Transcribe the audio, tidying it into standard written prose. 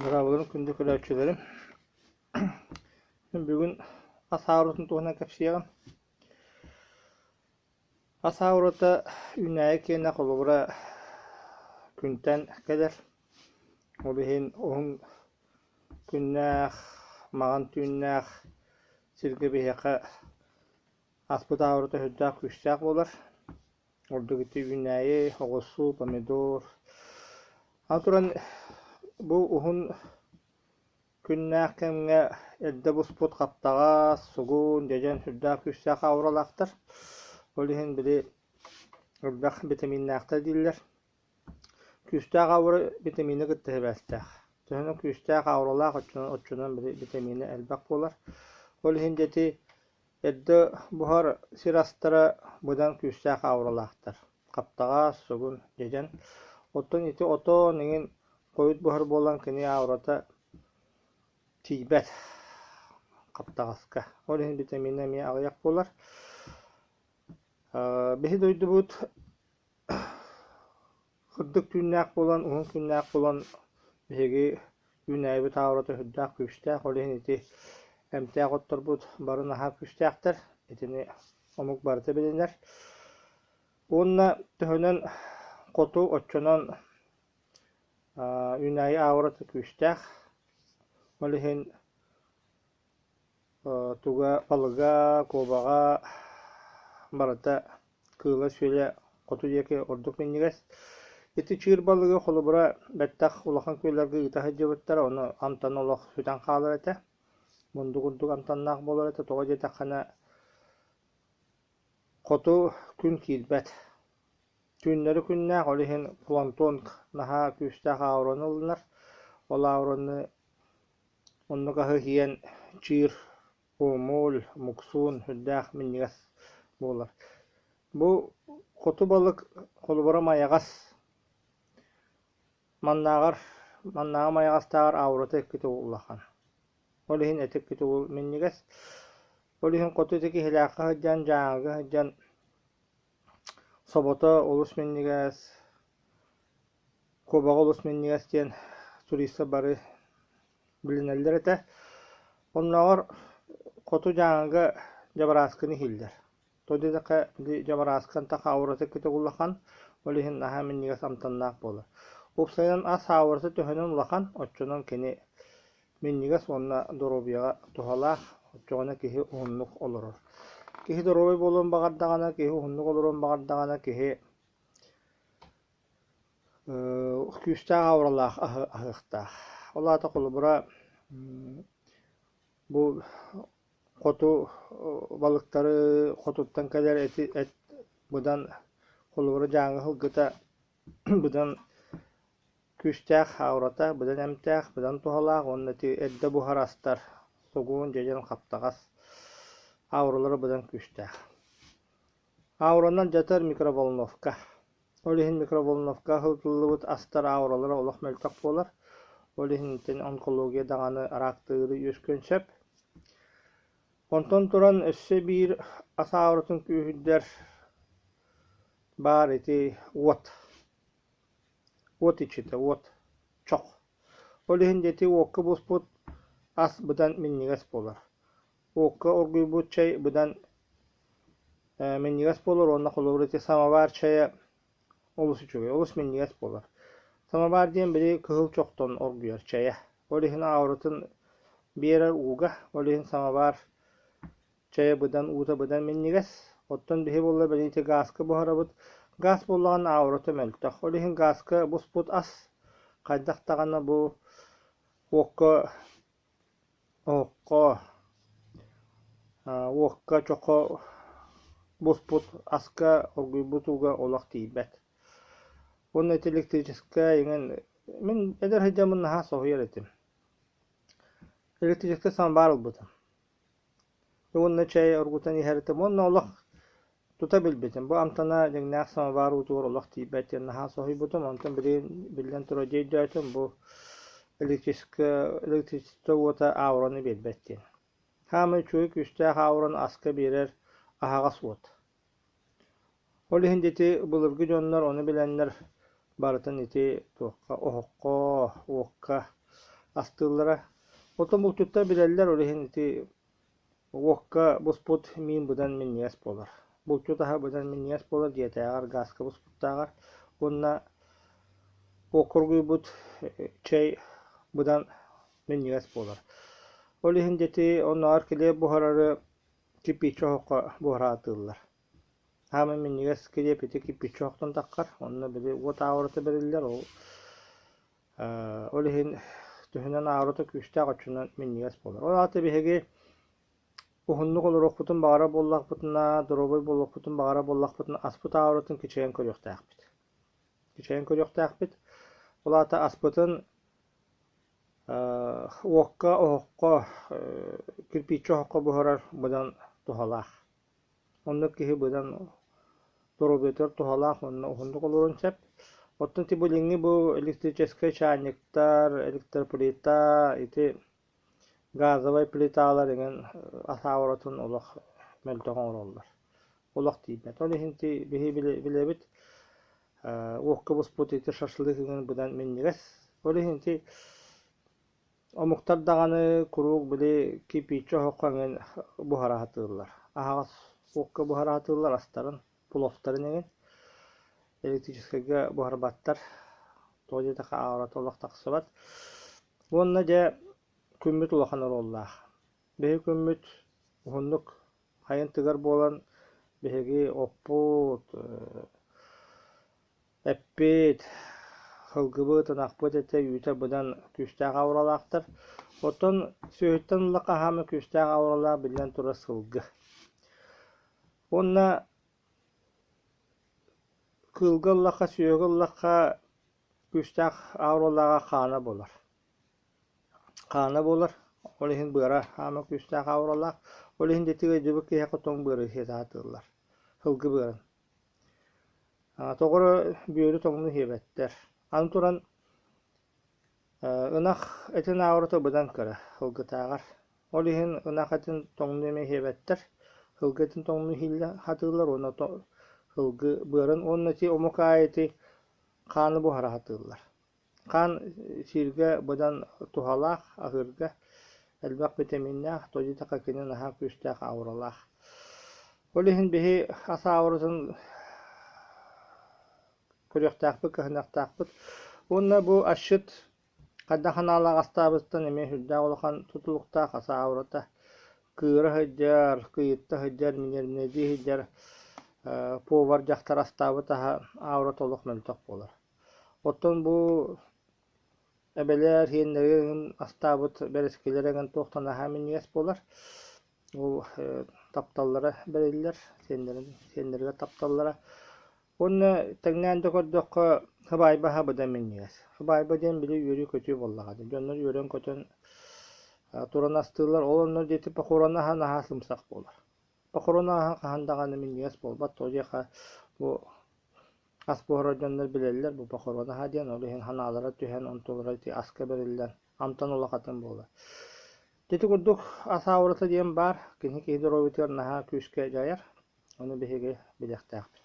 Дорооболорун күндү көрөөччүлэрим. Мин бүгүн ас ауратын туһунан кэпсиэҕим. Ас аурата үүнээйи киэнэ холобура күнтэн кэлэр. Ол иһин уһун күннээх, маҕан түүннээх сиргэ биһиэхэ аспыт аурата сүрдээх күүстээх буолар. Ордук ити үүнээйи, оҕурсуу, помидор. Аны туран бу уһун күннээх кэмҥэ эрдэ буспут хаптаҕас, сугун, дьэдьэн сүрдээх күүстээх ауралаахтар. Ол иһин били элбэх битэмииннээхтэр дииллэр. Күүстээх аура битэмиини кытта сибээстээх. Төһөнөн күүстээх ауралаах оччонон оччонон били битэмиинэ элбэх буолар. Ол иһин дьэ ити Эрдэ буһар сир астара быдан күүстээх ауралаахтар: хаптаҕас, сугун, дьэдьэн. Оттон ити отон эҥин хойут буһар буолан кини аурата тиийбэт хаптаҕаска. Ол иһин витамина эмиэ аҕыйах буолар. Биһи дойдубут Кырдьык түүннээх буолан, уһун күннээх буолан биһиги үүнээйибит аурата сүрдээх күүстээх, ол иһин ити эмтээх отторбут бары наһаа күүстээхтэр, итини омук барыта билинэр. Уонна төһөнөн хоту оччонон үүнээйи аурата күүстээх, ол иһин Туга балыга, куобаҕа барыта кыыла-сүөлэ хоту диэки ордук минньигэс. Ити чыыр балыгы холобура бэттэх улахан күөллэргэ ыыта сылдьыбыттара, ону амтан олох сүтэн хаалар этэ. Мунду курдук амтаннаах буолар этэ, тоҕо диэтэххинэ хоту күн киирбэт. Түүннэри күннээх, ол иһин планктон наһаа күүстээх аураны ылынар. Ол аураны Оннук аһы иһийэн чыыр, уомул, муксуун сүрдээх минньигэс буолар. Бу хоту балык холобура майаҕас. Маннааҕар маннааҕы майаҕастааҕар аурата иккитэ улахан. Ол иһин эт иккитэ минньигэс. Ол иһин хоту ити Киһилээххэ сылдьан, Дьааҥыга сылдьан собото олус минньигэс, Куобаҕа олус минньигэс диэн туристар бары билинэллэр этэ. Оннооҕор хоту Дьааҥыга дьабарааскыны иһиллэр. Тоҕо диэтэххэ, ити дьабарааскы антах аурата иккитэ улахан, ол иһин наһаа минньигэс амтаннаах буолар. Уопсайынан ас аурата төһөнөн улахан, оччонон кини минньигэс уонна доруобуйаҕа туһалаах, оччоҕуна киһи уһуннук олорор. Киһи доруобай буолуон баҕардаҕына, киһи уһуннук олоруон баҕардаҕына, киһи Күүстээх ауралаах аһыахтаах. Ол аата холобура бу хоту балыктары хотуттан кэлэр эти эт быдан холобура Дьааҥы сылгыта быдан күүстээх аурата, быдан эмтээх, быдан туһалаах уонна ити эрдэ буһар астар сугун, дьэдьэн, хаптаҕас ауралара быдан күүстээх. Ауранан дьатар микроволновка. Ол иһин микроволновка ыһыллыбыт астар ауралара олох мөлтөх буолар. Ол иһин онкология даҕаны араактыыры үөскүөн сөп. Онтон туран өссө биир ас ауратын күүһүрдэр баар ити уот. Уот иччитэ, уот, чох. Ол иһин ити уокка буспут ас быдан минньигэс буолар. Уокка оргуйбут чэй быдан минньигэс буолар уонна холобур ити самовар чэйэ олус үчүгэй, олус минньигэс буолар. Самовар диэн били кыһыл чохтон оргуйар чэйэ. Ол иһин ауратын биэрэр ууга, ол иһин самовар чэйэ быдан уута быдан минньигэс. Оттон биһи буолла били ити гааска буһарабыт. Гаас буоллаҕына аурата мөлтөх. Ол иһин гааска буспут ас хайдах даҕаны бу уокка Оһоххо, уокка чоххо буспут аска оргуйбут ууга олох тиийбэт. Уонна ити электрическэй эҥин мин эдэр сылдьаммын наһаа соһуйар этим. Электрическэй самовар ылбытым. Уонна чэй оргутан иһэр этим уонна олох Тута билбитим, бу амтана дьиҥнээх самовар уутугар олох тиийбэт диэн наһаа соһуйбутум, онтон билигин биллэн турар дьэ өйдөөтүм, бу электричество уота аураны биэрбэт диэн. Саамай үчүгэй күүстээх аураны аска биэрэр аһаҕас уот. Ол иһин ити былыргы дьоннор ону билэннэр барытын ити туохха оһоххо, уокка астыыллара. Оттон булчуттар билэллэр, ол иһин ити уокка буспут миин быдан минньигэс буолар. Булчут аһа быдан минньигэс буолар дьиэтээҕэр, гааска буспуттааҕар. Уонна уокка оргуйбут чэй быдан минньигэс буолар. Ол иһин дьэ ити оннооҕор килиэп буһарары кирпииччэ оһоххо буһараатыыллар. Хаамай минньигэс килиэп ити кирпииччэ оһохтон таххар, онно били уот аурата бэриллэр, ол ол иһин төһөнөн аурата күүстээх оччонон минньигэс буолар. Ол аата биһиги уһуннук олоруохпутун баҕарар буоллахпытына, доруобай буолуохпутун баҕарар буоллахпытына, аспыт ауратын кичэйэн көрүөхтээхпит. Кичэйэн көрүөхтээхпит. Ол аата аспытын уокка, оһоххо, кирпииччэ оһоххо буһарар быдан туһалаах. Оннук киһи быдан доруобуйатыгар туһалаах уонна уһуннук олоруон сөп. Оттон ити билиҥҥи бу электрическэй чаанньыктар, электроплита, ити газовай плиталар эҥин ас ауратын олох мөлтөх оҥороллор. Олох тиийбэт. Ол иһин ити биһи билэбит уокка буспут ити шашлык эҥин быдан минньигэс. Ол иһин ити Омуктар даҕаны куруук били кирпииччэ оһоххо эҥин буһара сатыыллар. Аһаҕас уокка буһара сатыыллар астарын, пловтарын эҥин. Электрическайга буһарбаттар. Тоҕо диэтэххэ аҕарата олох тахсыбат. Уонна дьэ күммүт улахан оруоллаах. Биһиги күммүт уһуннук хайын тыгар буолан биһиги оппут, Эппит, сылгыбыт, ынахпыт этэ үүтэ быдан күүстээх ауралаахтар. Оттон сүөһүттэн ыла хаһаамы күүстээх ауралаах биллэн турар сылгы. Уонна кыылга ыллахха, сүөһүгэ ыллахха күүстээх ауралааҕа хаана буолар. Хаана буолар, ол иһин быара хаама күүстээх ауралаах. Ол иһин дьэ тыгайдыбыт киһиэхэ тоҥ быары сиэтэ сатыыллар. Сылгы быарын. Тоҕо эрэ бүөрү тоҥну сиэбэттэр. Аны туран ынах этин аурата быдан кыра, сылгытааҕар. Ол иһин ынах этин тоҥну эмиэ сиэбэттэр. Сылгы этин тоҥну сатыыллар уонна сылгы быарын уонна ити омук аайы ити хааны буһара сатыыллар. Хаан сииргэ быдан туһалаах, аһыырга элбэх битэмииннээх, тоҕо диэтэххэ кини наһаа күүстээх ауралаах. Ол иһин биһи ас ауратын көрүөхтээхпит, кыһаныахтаахпыт. Уонна бу асчыт хайдах анаалаах астаабыттан эмиэ сүрдээх улахан тутулуктаах ас аурата. Кыыра сылдьар, кыйытта сылдьар, ньиэрнэдии сылдьар повар дьахтар астаабыт аһа аурата олох мөлтөх буолар. Оттон бу эбэлэр иһиэннэригэр эҥин астаабыт бэрэскилэр эҥин туохтан наһаа минньигэс буолар. Ол тапталлара бэриллэр, сиэннэрин сиэннэригэр тапталлара. Уонна тэҥнээн да көрдөххө, сыбаайба аһа быдан минньигэс. Сыбаайба диэн били үөрүү-көтүү буоллаҕа дии. Дьоннор үөрэн-көтөн туран астыыллар. Ол онно диэки похорона аһа наһаа сымсах буолар. Похорона аһа хаһан даҕаны минньигэс буолбат. Тоҕо диэххэ бу Ас буһарар дьоннор билэллэр бу похорон аһа диэн, ол иһин санаалара түһэн, онтулара ити аска бэриллэн, амтан улахатын буолар. Ити курдук ас аурата диэн баар, кини киһи доруобуйатыгар наһаа күүскэ дьайар, ону биһиги билиэхтээхпит.